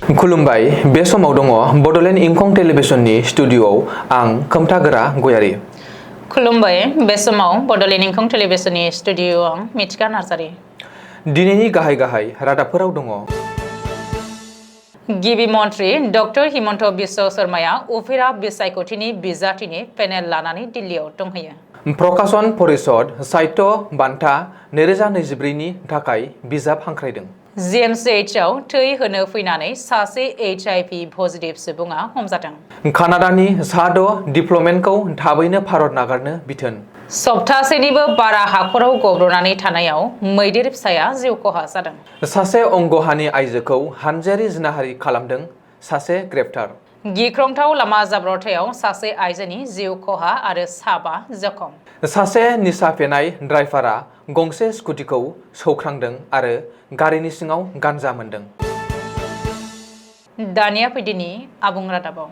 खुलुमबाय बे समाव दङ बडलेण्ड इंखं टेलिभिजननि स्टुडिअआव आं खोमथागोरा गयारि। खुलुमबाय बे समाव बडलेण्ड इंखं टेलिभिजननि स्टुडिअआव आं मिथिका नार्जारि। दिनैनि गाहाय रादाबफोराव दङ। गिबि मन्त्रि डक्टर हिमन्त बिश्व शर्माया उफेरा बिसायख'थिनि बिजाथिनि पेनेल लानानै दिल्लीयाव दंहैयो। प्रकाशन परिषद साहित्य बान्था 2024 नि थाखाय बिजाब हांख्रायदों। जीएमसीएचआव थै होनो फैनानै सासे HIV पजिटिभ सुबुङा हमजादों। कानाडानि सा 6 डिप्ल'मेटखौ थाबैनो भारत नागारनो बिथोन। सप्तासेनिबो बारा हाखराव गब्र'नानै थानायाव मैदेर फिसाया जिउ खहा जादों। सासे अंगहानि आइजोखौ हानजायारि जिनाहारि खालामदों, सासे ग्रेप्तार। गिख्रंथाव लामा जाब्रबथायाव सासे आइजोनि जिउ खहा आरो 7 जखम। सासे निसा फेनाय ड्राइभारा गंसे स्कुटिखौ सौख्रांदों आरो गारिनि सिङाव गान्जा मोनदों। दानिया फैदिनि आबुं रादाबाव।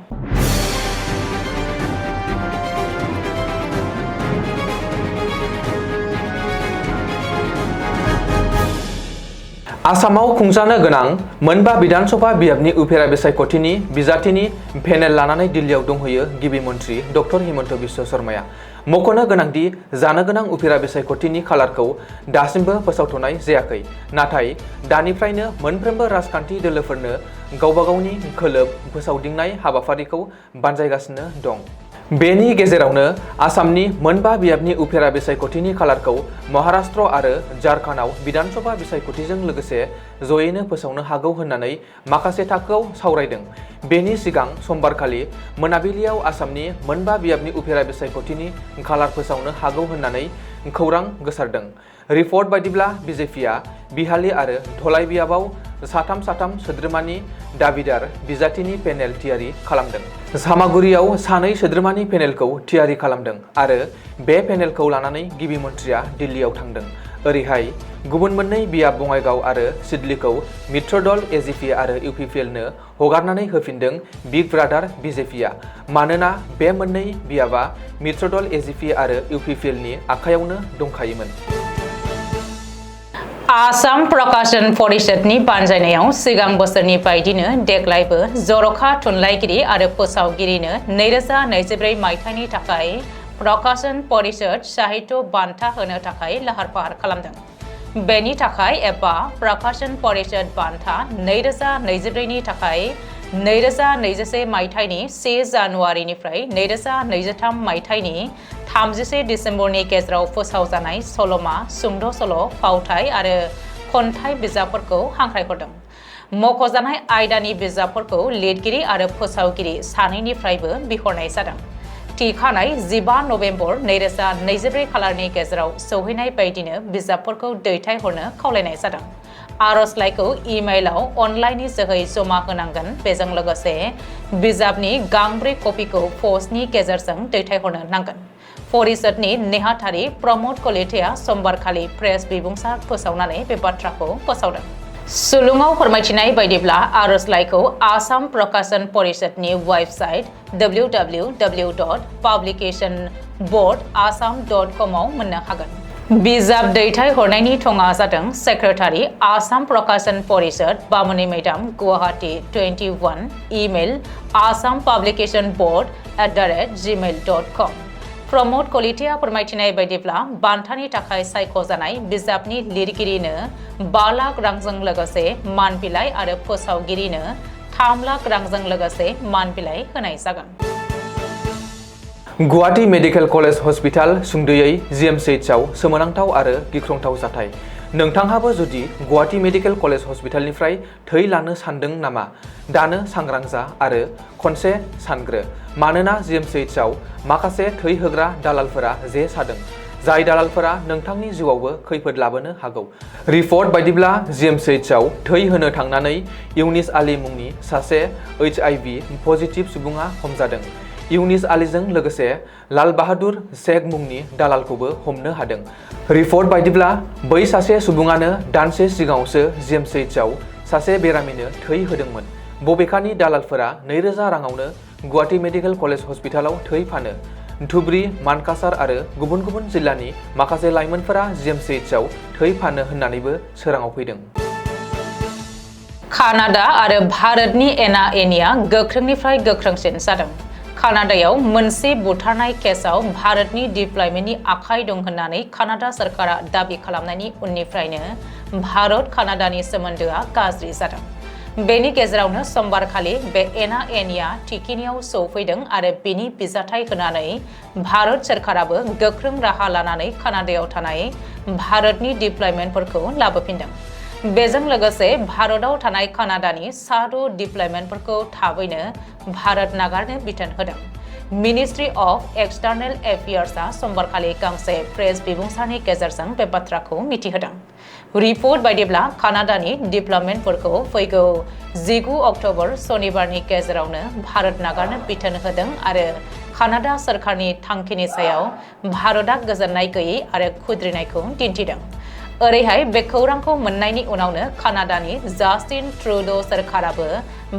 आसामाव खुंजानो गोनां मोनबा विधानसभा बियाबनि उफेरा बिसायख'थिनि बिजाथिनि पेनेल लानानै दिल्लीयाव दंहैयो गिबि मन्त्रि डक्टर हिमन्त बिश्व शर्माया। मख'नो गोनांदि जानो गोनां उफेरा बिसायख'थिनि खालारखौ दासिमबो फोसावथ'नाय जायाखै, नाथाय दानिफ्रायनो मोनफ्रोमबो राजखान्थि दोलोफोरनो गावबा गावनि खोलोब फोसावदिंनाय हाबाफारिखौ बानजायगासिनो दं। बेनि गेजेरावनो आसामनि मोनबा बियाबनि उफेरा बिसायख'थिनि खालारखौ महाराष्ट्र आरो झारखन्डआव विधानसभा बिसायख'थिजों लोगोसे जयैनो फोसावनो हागौ होननानै माखासे थाखोआव सावरायदों। बेनि सिगां समबारखालि मोनाबिलियाव आसामनि मोनबा बियाबनि उफेरा बिसायख'थिनि खालार फोसावनो हागौ होननानै खौरां गोसारदों। रिपर्ट बायदिब्ला बिजेपिआ बिहाली आरो धलाई बियाबाव साथाम सोद्रोमानि दाबिदार बिजाथिनि पेनेल थियारि खालामदों। सामागुरियाव 2 सोद्रोमानि पेनेलखौ थियारि खालामदों आरो बे पेनेलखौ लानानै गिबि मन्थ्रिया दिल्लीयाव थांदों। ओरैहाय गुबुन 2 बियाब बङाइगाव आरो सिडलीखौ मित्रदल एजिपि आरो इउपिपिएलनो हगारनानै होफिनदों बिग ब्रादार बिजेपिआ, मानोना बे 2 बियाबा मित्रदल एजिपि आरो इउपिपिएलनि आखायावनो दंखायोमोन। आसाम प्रकाशन परिषदनि बानजायनायाव सिगां बोसोरनि बायदिनो देग्लायबो जर'खा थुनलाइगिरि आरो फोसावगिरिनो 2024 मायथाइनि थाखाय प्रकाशन परिषद साहित्य बान्था होनो थाखाय लाहार फाहार खालामदों। बेनि थाखाय एबा प्रकाशन परिषद बान्था 2024 नि थाखाय 2021 मायथाइनि 1 जानुवारिनिफ्राय 2023 मायथाइनि 31 दिसेम्बरनि गेजेराव फोसावजानाय सल'मा, सुंद' सल', फावथाइ आरो खन्थाइ बिजाबफोरखौ हांख्रायहरदों। मख'जानाय आयदानि बिजाबफोरखौ लिरगिरि आरो फोसावगिरि सानैनिफ्रायबो बिहरनाय जादों। थिखानाय 15 नभेम्बर 2024 खालारनि गेजेराव सौहैनाय बायदिनो बिजाबफोरखौ दैथायहरनो खावलायनाय जादों। आर'जलाइखौ इमेइलाव अनलाइननि जोहै जमा होनांगोन। बेजों लोगोसे बिजाबनि गांब्रै कपिखौ पस्टनि गेजेरजों दैथायहरनो नांगोन। परिषदनि नेहाथारि प्रमद कलिताया समबारखालि प्रेस बिबुंसार फोसावनानै बे बाथ्राखौ फोसावदों। सुलुङाव फोरमायथिनाय बायदिब्ला आर'जलाइखौ आसाम प्रकाशन परिषदनि वेबसाइट www.publicationboardassam.com आव मोननो हागोन। बिजाब दैथायहरनायनि थङा जादों सेक्रेटारि आसाम प्रकाशन परिषद, बामुनि मैदाम, गुवाहाटी 21, इमेल assampublicationboard@gmail.com। प्रमद कलिताया फोरमायथिनाय बायदिब्ला बान्थानि थाखाय सायख'जानाय बिजाबनि लिरगिरिनो 5 लाख रांजों लोगोसे मान बिलाइ आरो फोसावगिरिनो 3 लाख रांजों लोगोसे मान बिलाइ होनाय जागोन। गुवाहाटी मेडिकेल कलेज हस्पिटाल सुंद'यै जीएमसीएचआव सोमोनांथाव आरो गिख्रंथाव जाथाय। नोंथांहाबो जुदि गुवाहाटी मेडिकेल कलेज हस्पिटालनिफ्राय थै लानो सानदों नामा? दानो सांग्रां जा आरो खनसे सानग्रो, मानोना जीएमसीएचआव माखासे थै होग्रा दालालफोरा जे सादों, जाय दालालफोरा नोंथांनि जिउआवबो खैफोद लाबोनो हागौ। रिपर्ट बायदिब्ला जीएमसीएचआव थै होनो थांनानै इउनिस आली मुंनि सासे HIV पजिटिभ सुबुङा हमजादों। इउनिस आलीजों लोगोसे लाल बाहादुर शेख मुंनि दालालखौबो हमनो हादों। रिपर्ट बायदिब्ला बै सासे सुबुङानो दानसे सिगाङावसो जीएमसीएचआव सासे बेरामिनो थै होदोंमोन। बबेखानि दालालफोरा 2000 राङावनो गुवाहाटी मेडिकेल कलेज हस्पिटालाव थै फानो। धुबरी, मानकासार आरो गुबुन गुबुन जिल्लानि माखासे लाइमोनफोरा जीएमसीएचआव थै फानो होननानैबो सोराङाव फैदों। कानाडा आरो भारतनि एना एनिया गोख्रोंनिफ्राय गोख्रोंसिन जादों। कानाडायाव मोनसे बुथारनाय केसआव भारतनि डिप्लयमेन्टनि आखाइ दं होननानै कानाडा सरकारा दाबि खालामनायनि उननिफ्रायनो भारत कानाडानि सोमोन्दोआ गाज्रि जादों। बेनि गेजेरावनो समबारखालि बे एना एनिया थिखिनियाव सौफैदों आरो बेनि बिजाथाय होनानै भारत सरकाराबो गोख्रों राहा लानानै कानाडायाव थानाय भारतनि डिप्लयमेन्टफोरखौ लाबोफिनदों। बेजों लोगोसे भारतआव थानाय कानाडानि 6 डिप्लयमेन्टफोरखौ थाबैनो भारत नागारनो बिथोन होदों। मिनिस्ट्रि अफ एक्सटार्नेल एफेयार्सआ समबारखालि गांसे प्रेस बिबुंसारनि गेजेरजों बे बाथ्राखौ मिथिहोदों। रिपर्ट बायदिब्ला कानाडानि डिप्लयमेन्टफोरखौ फैगौ 19 अक्ट'बर सनिबारनि गेजेरावनो भारत नागारनो बिथोन होदों आरो कानाडा सरकारनि थांखिनि सायाव भारतआ गोजोननाय गैयै आरो खुद्रिनायखौ दिन्थिदों। ओरैहाय बे खौरांखौ मोननायनि उनावनो कानाडानि जास्टिन ट्रुडो सरकाराबो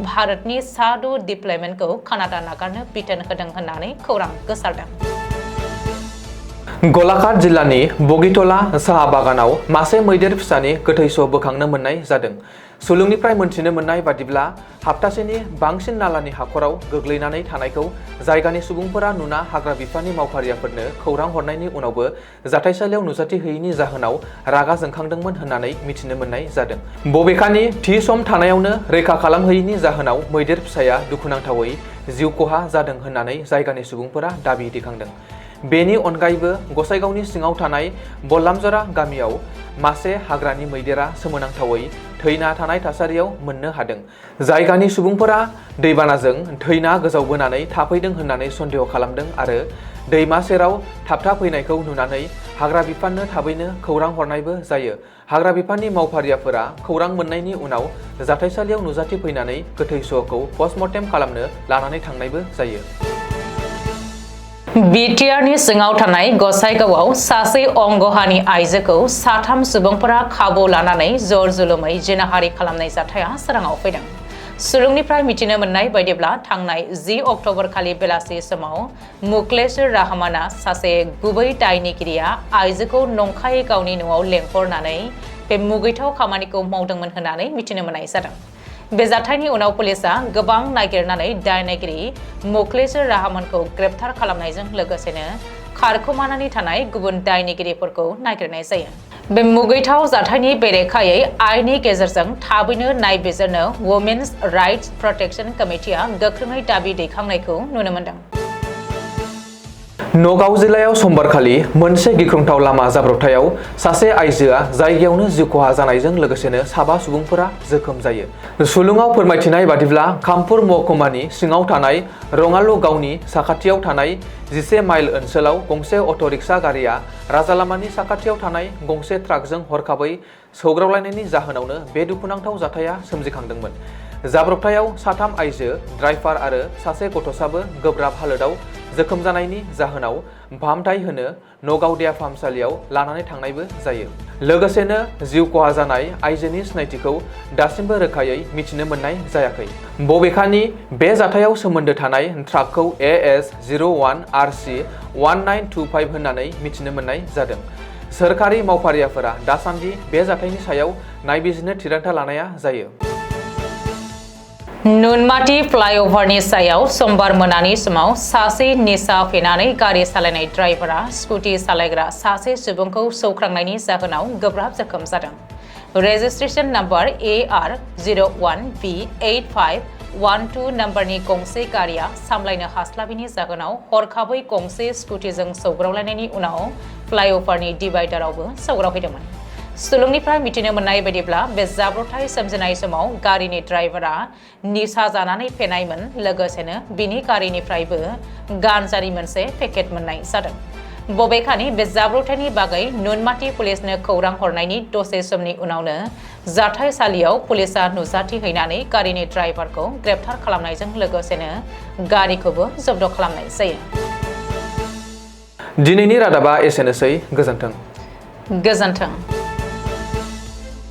भारतनि 6 डिप्लयमेन्टखौ कानाडा नागारनो बिथोन होदों होननानै खौरां गोसारदों। गलाघाट जिल्लानि बगितला साहा बागानाव मासे मैदेर फिसानि गोथै सह बोखांनो मोननाय जादों। सुलुंनिफ्राय मोनथिनो मोननाय बादिब्ला हाप्तासेनि बांसिन नालानि हाखराव गोग्लैनानै थानायखौ जायगानि सुबुंफोरा नुना हाग्रा बिफाननि मावफारियाफोरनो खौरां हरनायनि उनावबो जाथायसालियाव नुजाथि हैयैनि जाहोनाव रागा जोंखांदोंमोन होननानै मिथिनो मोननाय जादों। बबेखानि थि सम थानायावनो रैखा खालामहैयैनि जाहोनाव मैदेर फिसाया दुखुनांथावै जिउ खहा जादों होननानै जायगानि सुबुंफोरा दाबि दैखांदों। बेनि अनगायैबो गसाइगावनि सिङाव थानाय बल्लामजरा गामियाव मासे हाग्रानि मैदेरा सोमोनांथावै थैना थानाय थासारियाव मोननो हादों। जायगानि सुबुंफोरा दैबानाजों थैना गोजावबोनानै थाफैदों होननानै सन्देह खालामदों आरो दैमा सेराव थाबथाफैनायखौ नुनानै हाग्रा बिफाननो थाबैनो खौरां हरनायबो जायो। हाग्रा बिफाननि मावफारियाफोरा खौरां मोननायनि उनाव जाथायसालियाव नुजाथिफैनानै गोथै सहखौ पस्टमर्टेम खालामनो लानानै थांनायबो जायो। बिटिआरनि सिङाव थानाय गसाइगावआव सासे अंगहानि आइजोखौ 3 सुबुंफोरा खाबु लानानै जर जुलुमै जिनाहारि खालामनाय जाथाया सोराङाव फैदों। सुलुंनिफ्राय मिथिनो मोननाय बायदिब्ला थांनाय 10 अक्ट'बर खालि बेलासि समाव मुखलेसुर रहमाना सासे गुबै दायनिगिरिया आइजोखौ नंखायै गावनि न'आव लेंहरनानै बे मुगैथाव खामानिखौ मावदोंमोन होननानै मिथिनो मोननाय जादों। बे जाथायनि उनाव पुलिसआ गोबां नागिरनानै दायनिगिरि मुखलेसुर रहमानखौ ग्रेप्तार खालामनायजों लोगोसेनो खारखोमानानै थानाय गुबुन दायनिगिरिफोरखौ नागिरनाय जायो। बे मुगैथाव जाथायनि बेरेखायै आयेननि गेजेरजों थाबैनो नायबिजिरनो वुमेन्स राइट्स प्रटेक्शन कमिटिआ गोख्रोङै दाबि दैखांनायखौ नुनो मोनदों। नगाव जिल्लायाव समबारखालि मोनसे गिख्रंथाव लामा जाब्रबथायाव सासे आइजोआ जायगायावनो जिउ खहा जानायजों लोगोसेनो 7 सुबुंफोरा जोखोम जायो। सुलुङाव फोरमायथिनाय बादिब्ला कामपुर महकुमानि सिङाव थानाय रङालु गावनि साखाथियाव थानाय 11 माइल ओनसोलाव गंसे अट' रिक्सा गारिया राजालामानि साखाथियाव थानाय गंसे ट्राकजों हरखाबै सौग्रावलायनायनि जाहोनावनो बे दुखुनांथाव जाथाया सोमजिखांदोंमोन। जाब्रबथायाव 3 आइजो ड्राइभार आरो सासे गथ'साबो गोब्राब हालोदाव जोखोम जानायनि जाहोनाव फाहामथाय होनो नगाव देहा फाहामसालियाव लानानै थांनायबो जायो। लोगोसेनो जिउ खहा जानाय आइजोनि सिनायथिखौ दासिमबो रोखायै मिथिनो मोननाय जायाखै। बबेखानि बे जाथायाव सोमोन्दो थानाय ट्राकखौ AS01RC 1925 होननानै मिथिनो मोननाय जादों। सोरखारि मावफारियाफोरा दासान्दि बे जाथायनि सायाव नायबिजिरनो थिरांथा लानाया जायो। नुनमाटी फ्लाइअभारनि सायाव समबार मोनानि समाव सासे निसा फेनानै गारि सालायनाय ड्राइभारा स्कुटि सालायग्रा सासे सुबुंखौ सौख्रांनायनि जाहोनाव गोब्राब जोखोम जादों। रेजिस्ट्रेशन नम्बर AR01B8512 नम्बरनि गंसे गारिया सामलायनो हास्लाबिनि जाहोनाव हरखाबै गंसे स्कुटिजों सौग्रावलायनायनि उनाव फ्लाइअभारनि डिभाइडारावबो सौग्रावहैदोंमोन। सुलुंनिफ्राय मिथिनो मोननाय बायदिब्ला बे जाब्रबथाय सोमजिनाय समाव गारिनि ड्राइभारा निसा जानानै फेनायमोन। लोगोसेनो बिनि गारिनिफ्रायबो गान्जानि मोनसे पेकेट मोननाय जादों। बबेखानि बे जाब्रबथायनि बागै नुनमाटी पुलिसनो खौरां हरनायनि दसे समनि उनावनो जाथायसालियाव पुलिसआ नुजाथिहैनानै गारिनि ड्राइभारखौ ग्रेप्तार खालामनायजों लोगोसेनो गारिखौबो जब्द खालामनाय जायो। दिनैनि रादाबा एसेनोसै। गोजोन्थों। गोजोन्थों।